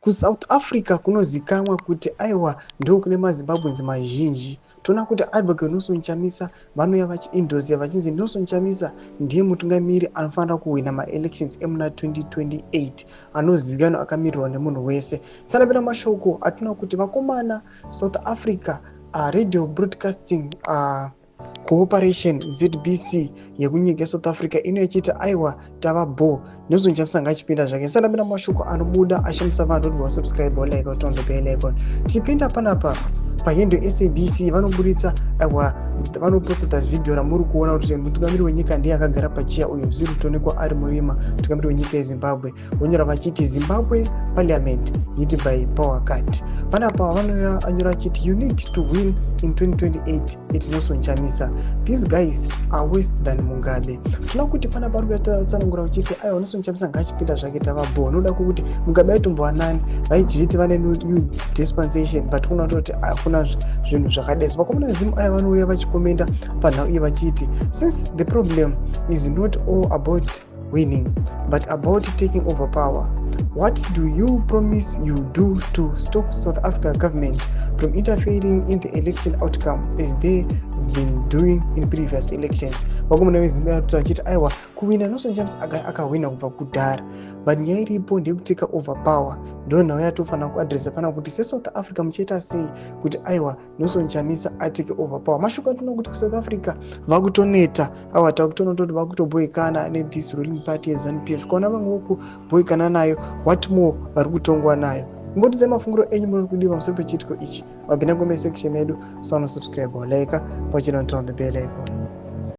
KuSouth Africa kunozikanwa kuti aiwa, ndokune maZimbabweans mazhinji. Toona kuti Advocate Nelson Chamisa vanouya vachiendorsa, vachinzi Nelson Chamisa ndiye mutungamiri anofanira kuhwina maelections emuna 2028, anozivikanwa, akamirirwa nemunhu wese. Sanapinda mashoko atinoona kuti vakomana, South Africa Radio Broadcasting Cooperation, ZBC, yekunyika yeSouth Africa ino ichiita aiwa, tava bo, Nelson Chamisa ngachipinda zvake. Sanapinda mashoko anobuda ashamisa vanhu kuti vasubscribe, like, turn the bell icon. Tichipinda panapa pahandle SABC, vanoburitsa aiwa, vanoposta this video ramuri kuona kuti mutungamiri wenyika ndiye akagara pachair uyo, zviri kutoonekwa ari murima. Mutungamiri wenyika yeZimbabwe vonyora vachiti, "Zimbabwe parliament hit by power cut." Panapa vanoya anyora achiti, "You need to win in 2028 at Nelson Chamisa. These guys are worse than Mugabe." Tinoona kuti panapa ari kuyatsanangura uchiti aiwa, Nelson Chamisa ngaachipinda zvake, tava bo. Noda kwekuti Mugabe aitombova nani, vaizviti vane new dispensation, but kuona kutoti hakuna zvinhu zvakadai. So vakomana Zimu aya vanouya vachikomenda panhau iyi vachiti, "Since the problem is not all about winning but about taking over power, what do you promise you do to stop South Africa government from interfering in the election outcome as they been doing in previous elections?" Vakomana veZimbabwe vari vachiti aiwa, kuwina Nelson Chamisa akahwina kubva kudhara, but nyaya iripo ndeyekutake over power. Ndo nhau yatofanira kuadresa pana kuti seSouth Africa muchiita sei kuti aiwa, Nelson Chamisa atake over power. Mashoko atinoona kuti kuSouth Africa vakutoneta, aiwa, takutoona kutoti vakutoboikana nethis ruling party yeZANU PF. Kaona vamwe vokuboikana nayo, what more vari kutongwa nayo? Imbotidzai mafungiro enyu muri kudii pamusoro pechiitiko ichi. Mapinda comment section yedu, musanosubscribe, like, pachino turn on the bell icon.